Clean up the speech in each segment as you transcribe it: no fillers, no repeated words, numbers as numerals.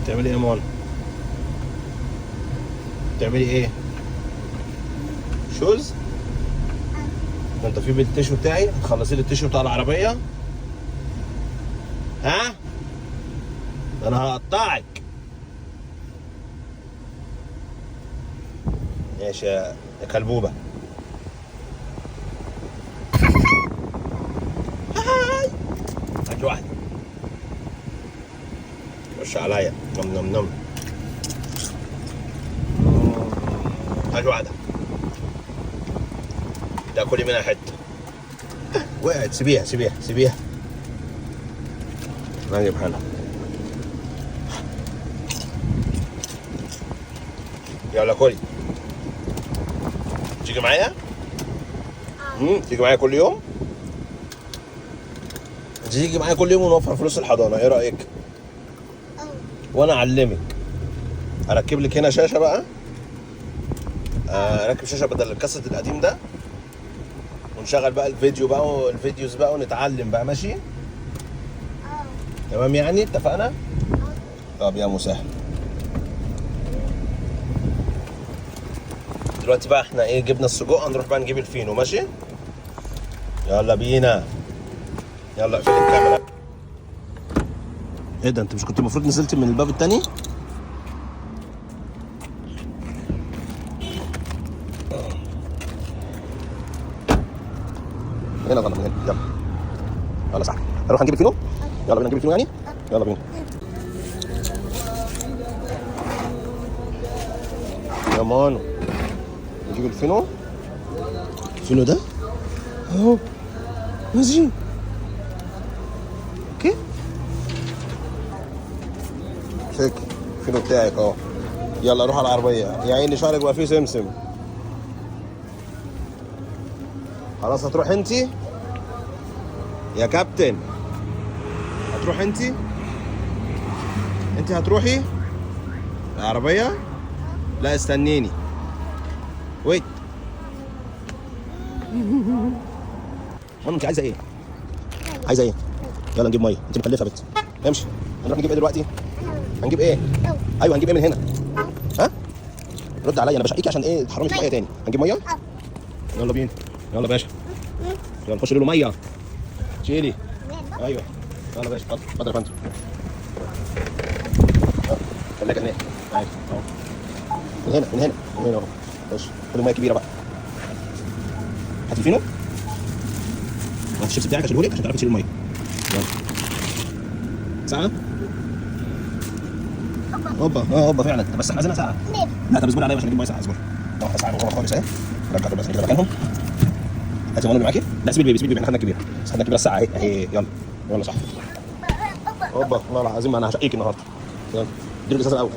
بتعملي ايه يا ماما؟ بتعملي ايه؟ shoes؟ ده انت في بال tissue بتاعي؟ هتخلصي لي ال tissue بتاع العربية؟ ها؟ ده انا هقطعك. ماشي يا كلبوبة. هات واحدة. خش عليا. نم نم نم. هات واحدة. تاكلي منها حتة. وقعت، سيبيها سيبيها سيبيها. انا هجيبها لها. يلا كلي. تيجي معايا؟ تيجي معايا كل يوم؟ تيجي معايا كل يوم ونوفر فلوس الحضانة، ايه رأيك؟ وانا اعلمك. اركب لك هنا شاشة بقى. اركب شاشة بدل الكاسيت القديم ده. ونشغل بقى الفيديو بقى وال videos بقى ونتعلم بقى، ماشي؟ تمام يعني، اتفقنا؟ طب يا مسهل. دلوقتي بقى احنا ايه، جبنا السجق، هنروح بقى نجيب الفينو، ماشي؟ يلا بينا. يلا اقفل الكاميرا. ايه ده، انت مش كنت المفروض نزلت من الباب التاني؟ هنا غلط، من هنا. يلا يلا صح، هنروح نجيب الفينو. يلا بينا نجيب الفينو يعني، يلا بينا. يا مانو نجيب الفينو. الفينو ده اهو، ماشي. okay شك الفينو بتاعك اهو. يلا روح على العربية. يا عيني شعرك بقى فيه سمسم. خلاص هتروح انتي يا كابتن؟ هتروح انتي؟ انتي هتروحي العربية؟ لا استنيني. wait. ماما انت عايزه ايه؟ عايزه ايه؟ يلا نجيب مية، انت مكلفة يا بت. امشي. هنروح نجيب ايه دلوقتي؟ هنجيب ايه؟ ايوه هنجيب ايه من هنا؟ ها؟ رد عليا، انا بشقيكي عشان ايه تحرمي في مية تاني. هنجيب مية؟ يلا بينا. يلا باشا. يلا نخش له مية. شيلي. ايوه يلا باشا، اتفضل اتفضل يا فندم. ثلاجه هناك عادي اهو. من هنا من هنا من هنا اهو. ماشي، خد المية كبيرة بقى. هات الفينو، هات الشيبس بتاعك اشيله لك عشان تعرفي تشيل المية. يلا ساعة؟ هوبا اه هوبا فعلا. طب بس احنا عايزينها ساعة. لا طب اصبري عليا عشان نجيب مية ساعة. اصبري. واحدة ساعة جوه خالص اهي. رجع بس كده مكانهم. هاتي ماما اللي معاكي. لا سيبي ال baby، سيبي ال baby، احنا خدنا الكبيرة، بس خدنا الكبيرة الساعة اهي اهي. يلا يلا صح. هوبا والله العظيم انا هشقيك النهارده. يلا اديله الازازه الاول.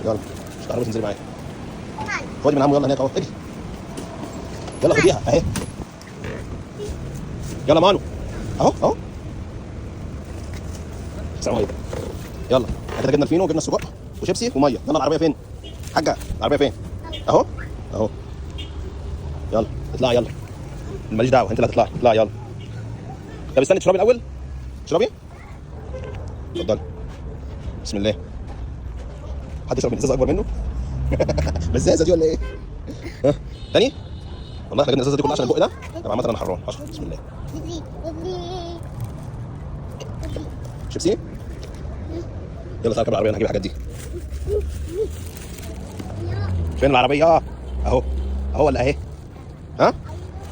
يلا مش هتعرفي تنزلي معايا. خدي من عمو، يلا هناك اهو، اجري. يلا خديها اهي. يلا مانو اهو اهو. السلام عليكم. يلا كده جبنا الفينو وجبنا السجق وشيبسي ومية. يلا العربية فين؟ حاجة العربية فين؟ اهو اهو. يلا اطلعي، يلا ماليش دعوه، انت اللي هتطلعي. اطلعي يلا. طب استني تشربي الاول. تشربي؟ اتفضلي. بسم الله. حد يشرب من ازازة اكبر منه؟ بزازه دي ولا ايه؟ ها تاني؟ والله احنا جبنا الازازه دي كلها عشان البق ده. طب عامة انا حران. اشرب بسم الله. شيبسي؟ يلا تعالى اركب العربية، انا هجيب الحاجات دي. فين العربية؟ اهو اهو ولا اهي؟ ها؟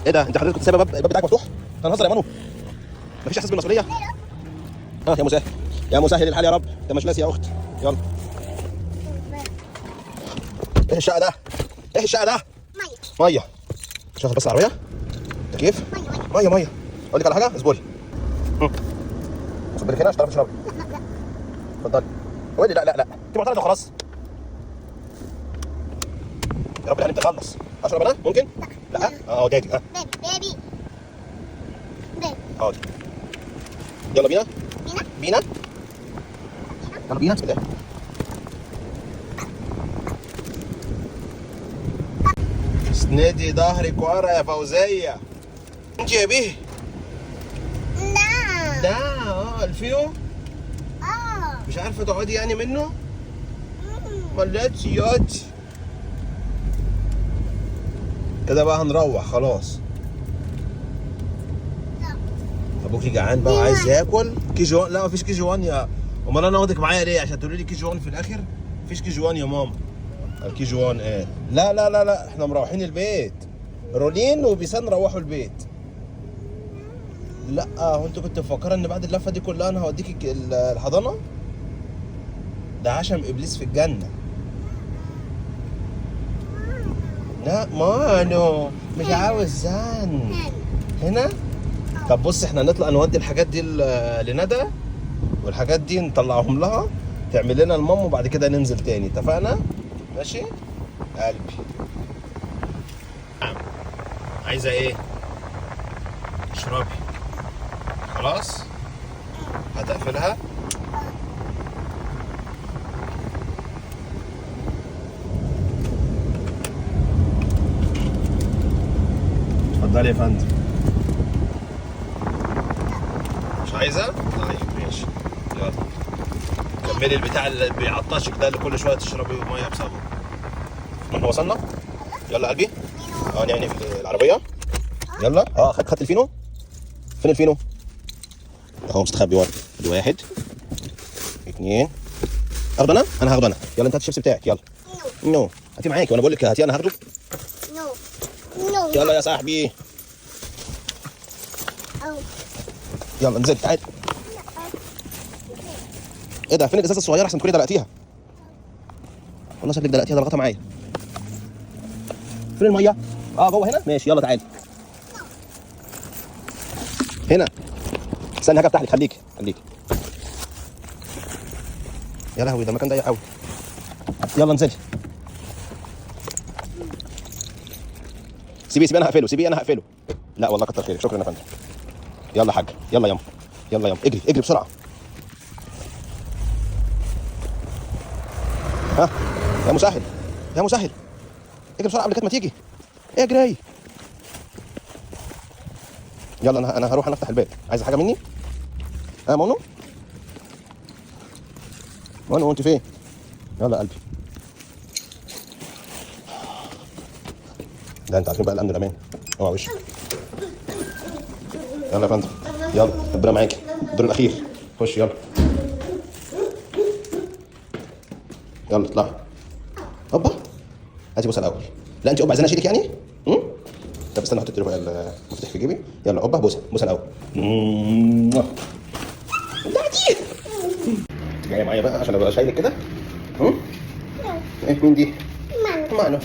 ايه ده؟ انت حضرتك كنت سايبه الباب بتاعك مفتوح؟ انا هزر يا مانو. مفيش احساس بالمسؤولية؟ اه يا مسهل يا مسهل الحال يا رب. انت مش ناسي يا اخت. يلا. ايه الشقة ده؟ ايه الشقة ده؟ مية. مية. شغل بس العربية. تكييف؟ مية مية. اقول لك على حاجة، اصبري. اصبري هنا عشان تعرفي تشربي. لا لا. اتفضلي. قولي لا لا لا، انت معترضة وخلاص. يا رب العالمين تخلص. اشرب انا؟ ممكن؟ لا. اه daddy. ها baby baby. حاضر. يلا بينا بينا بينا. يلا بينا. بسم الله. اسندي ظهرك ورا يا فوزية. انت يا بيه. لا ده الفينو اه مش عارفة تقعدي يعني منه. مليتش ياتش. كده بقى هنروح خلاص. ابوكي جعان بقى وعايز ياكل. KG 1؟ لا مفيش KG 1 يا امال. انا واخدك معايا ليه؟ عشان تقولي لي KG 1 في الاخر؟ مفيش KG 1 يا ماما. ال KG 1 ايه؟ لا لا لا لا، احنا مروحين البيت. رولين وبيسان روحوا البيت. لا هو انت كنت مفكرة ان بعد اللفة دي كلها انا هوديك الحضانة؟ ده عشم ابليس في الجنة. لا مانو مش عاوز زن هنا. طب بص، احنا نطلع نودي الحاجات دي لندى، والحاجات دي نطلعهم لها تعمل لنا المام، وبعد كده ننزل تاني. اتفقنا؟ ماشي قلبي. عايزه ايه؟ اشربي. خلاص هتقفلها. اتفضلي يا فندم. مش عايزه؟ طيب ماشي، يلا كملي البتاع اللي بيعطشك ده اللي كل شوية تشربي مية بسببه. احنا وصلنا؟ يلا قلبي. يعني في العربية. يلا. خدت الفينو؟ فين الفينو؟ اهو مستخبي ورا. ادي واحد، اثنين. اخده انا؟ انا هاخده انا. يلا انت هات الشيبس بتاعك. يلا. no هاتي معاكي، وانا بقول لك هاتي انا هاخده. no no. يلا يا صاحبي. يلا انزل تعالي. ايه ده؟ فين الازازه الصغيرة احسن تكوني دلقتيها؟ والله شكلك دلقتيها، ضغطها معايا. فين المية؟ جوه هنا؟ ماشي يلا تعالي. هنا. استني هاجي افتح لك، خليكي خليكي. يا لهوي ده المكان ضيق قوي. يلا انزلي. سيبيه سيبيه انا هقفله، سيبيه انا هقفله. لا والله كتر خيرك، شكرا يا فندم. يلا يا حاج، يلا يما، يلا يما، اجري اجري بسرعة. ها يا مسهل يا مسهل، اجري بسرعة قبل كده ما تيجي. اجري. يلا انا هروح انا افتح الباب. عايزه حاجة مني؟ مونو مونو انت فين؟ يلا قلبي. لا انت عارفين بقى الامن والامان. اوعى وشك. يلا يا فندم، يلا ربنا معاكي. الدور الاخير، خش يلا. يلا اطلعي. هوبا هاتي بوسه الاول. لا انت اوبا عايزاني اشيلك يعني؟ طب استنى احط المفتاح في جيبي. يلا اوبا بوسه بوسه الاول. بتاعتي انت جاية معايا بقى عشان ابقى شايلك كده. ايه مين دي؟ مانو.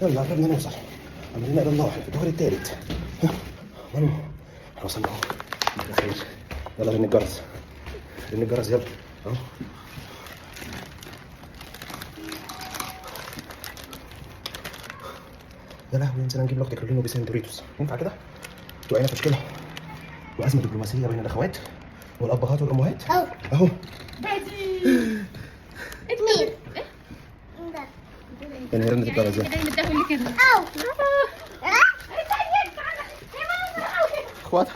يلا قربنا نوصل، عمالين الى الله، احنا في الدور الثالث. مانو احنا وصلنا اهو على خير. يلا رن الجرس، رن الجرس. يلا اهو. يا لهوي نسينا نجيب لاختك رولين وبيسان دوريتوس. ينفع كده؟ وقعنا في مشكلة وازمة دبلوماسية بين الاخوات والابهات والامهات. اهو. مين؟ يعني رنت الجرس. كده. اخواتها.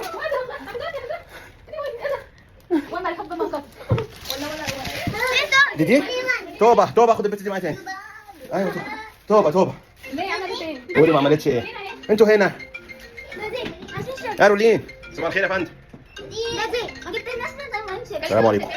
وما الحب ما قتل ولا ولا. دي توبه توبه، خد البت دي معايا تاني. ايوه توبه توبه. ليه عملت ايه؟ قولي ما عملتش ايه؟ انتوا هنا يا رولين. صباح الخير يا فندم. السلام عليكم.